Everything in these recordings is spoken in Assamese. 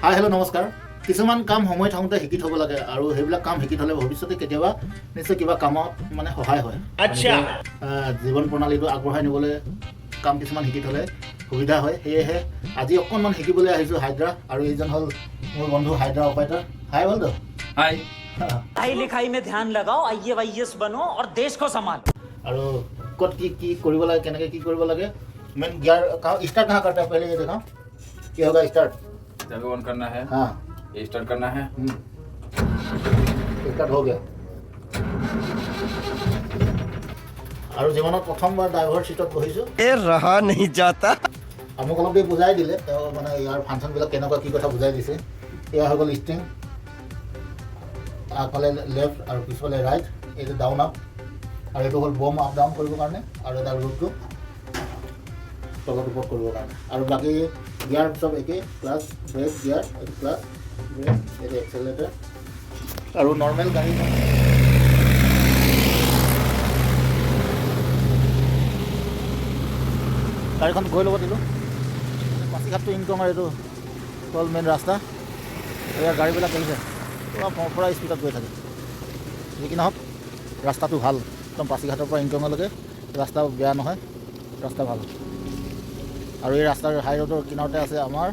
হাই হেল্ল' নমস্কাৰ। কিছুমান কাম সময় থাকোঁতে শিকি থ'ব লাগে আৰু সেইবিলাক কাম শিকি থ'লে ভৱিষ্যতে কেতিয়াবা নিশ্চয় কিবা কামত মানে সহায় হয়। আচ্ছা। জীৱন প্ৰণালীটো আগবঢ়াই নিবলৈ কাম কিছুমান শিকি থ'লে সুবিধা হয়। সেয়েহে আজি অকণমান শিকিবলৈ আহিছোঁ হাইড্ৰা, আৰু এইজন হ'ল মোৰ বন্ধু হাইড্ৰা অপাৰেটৰ। হাই বন্ধু। হাই। पढ़ाई लिखाई में ध्यान लगाओ, आईएएस बनो और देश को संभालो। আৰু ক'ত কি কি কৰিব লাগে, কেনেকৈ কি কৰিব লাগে। मेन गियर कहाँ स्टार्ट कहाँ करता है, पहले ये देखा ये होगा स्टार्ट। चाबी ऑन करना है। हाँ। ये स्टार्ट करना है। स्टार्ट हो गया। আৰু জীৱনত প্ৰথমবাৰ ড্ৰাইভাৰ চিটত বহিছোঁ। ए रहा नहीं जाता। আৰু মোক অলপ দেৰি বুজাই দিলে তেওঁ, মানে ইয়াৰ ফাংচনবিলাক কেনেকুৱা কি কথা বুজাই দিছে। এয়া হৈ গ'ল ষ্টিং, আগফালে লেফ্ট আৰু পিছফালে ৰাইট, এইটো ডাউন আপ, আৰু এইটো হ'ল বম আপ ডাউন কৰিবৰ কাৰণে, আৰু এটা ৰুটটো তলত ওপৰত কৰিবৰ কাৰণে। আৰু বাকী গিয়াৰ চব একেই, ক্লাছ ব্ৰেক গিয়াৰ, এইটো ক্লাছ ব্ৰেক, এইটো এক্সেলেটাৰ আৰু নৰ্মেল গাড়ী। গাড়ীখন গৈ ল'ব দিলোঁ। পাছিঘাটটো ইনকমৰ এইটো হ'ল মেইন ৰাস্তা। এয়া গাড়ীবিলাক দেখিছে, পূৰা পূৰা স্পীডত গৈ থাকে। যি কি নহওক ৰাস্তাটো ভাল, একদম পাছিঘাটৰ পৰা ইনকমলৈকে ৰাস্তা বেয়া নহয়, ৰাস্তা ভাল। আৰু এই ৰাস্তাৰ হাই ৰোডৰ কিনাৰতে আছে আমাৰ,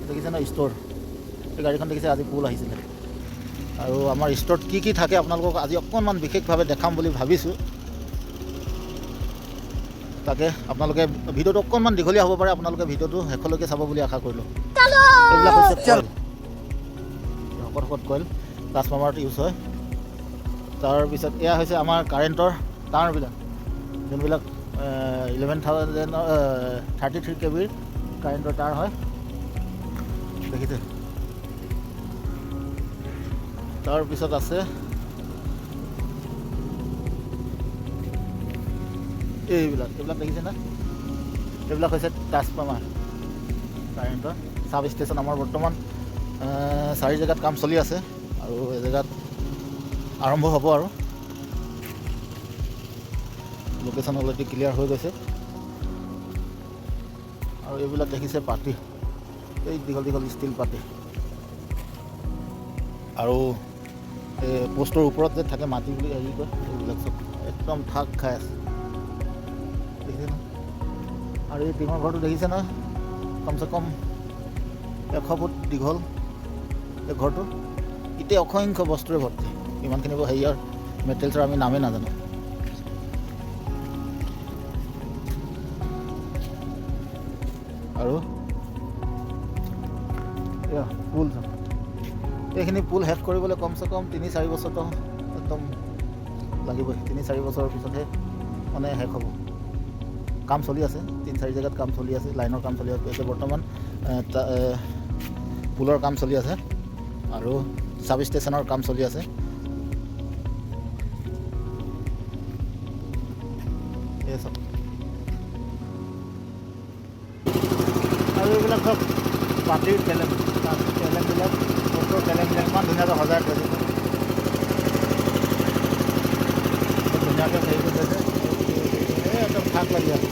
দেখিছে ন ষ্ট'ৰ। এই গাড়ীখন দেখিছে, আজি পুল আহিছিলে। আৰু আমাৰ ষ্ট'ৰত কি কি থাকে আপোনালোকক আজি অকণমান বিশেষভাৱে দেখাম বুলি ভাবিছোঁ। তাকে আপোনালোকে ভিডিঅ'টো অকণমান দীঘলীয়া হ'ব পাৰে, আপোনালোকে ভিডিঅ'টো শেষলৈকে চাব বুলি আশা কৰিলোঁ। এইবিলাক হৈছে কইল, শকত শকত কইল ট্ৰান্সফৰ্মাৰত ইউজ হয়। তাৰপিছত এয়া হৈছে আমাৰ কাৰেণ্টৰ তাঁৰবিলাক, যোনবিলাক 11,033 কেবিৰ কাৰেণ্টৰ তাঁৰ হয়, দেখিছে। তাৰপিছত আছে এইবিলাক, এইবিলাক দেখিছেনে? এইবিলাক হৈছে ট্ৰান্সফৰ্মাৰ কাৰেণ্টৰ চাব ষ্টেচন। আমাৰ বৰ্তমান চাৰি জেগাত কাম চলি আছে আৰু এজেগাত আৰম্ভ হ'ব, আৰু লোকেশ্যন অলৰেডি ক্লিয়াৰ হৈ গৈছে। আৰু এইবিলাক দেখিছে পাতি, এই দীঘল দীঘল ষ্টীল পাতি। আৰু এই পোষ্টৰ ওপৰত যে থাকে মাটি বুলি হেৰি কয়, এইবিলাক চব একদম থাক খাই আছে, দেখিছে ন? আৰু এই টিঙৰ ঘৰটো দেখিছে নহয়, কমচে কম 100 ফুট দীঘল এই ঘৰটো। এতিয়া অসংখ্য বস্তুৰে ভৰ্তি, ইমানখিনি হেৰিয়ৰ মেটেৰিয়েলছৰ আমি নামেই নাজানো। আৰু এয়া পুল, এইখিনি পুল শেষ কৰিবলৈ কমচে কম 3-4 বছৰতো একদম লাগিবই। 3-4 বছৰৰ পিছতহে মানে শেষ হ'ব। কাম চলি আছে, 3-4 জেগাত কাম চলি আছে, লাইনৰ কাম চলি আছে। এতিয়া বৰ্তমান পুলৰ কাম চলি আছে আৰু চাব ষ্টেচনৰ কাম চলি আছে। এই চব আৰু এইবিলাক চব পাতিৰ কেলেম, কেলেমবিলাক, বস্তুৰ কেলেমবিলাক ইমান ধুনীয়াকৈ সজাই থৈ দিছে, ধুনীয়াকৈ হেৰি কৰি থৈছে, এই একদম থাক লাগি আছে।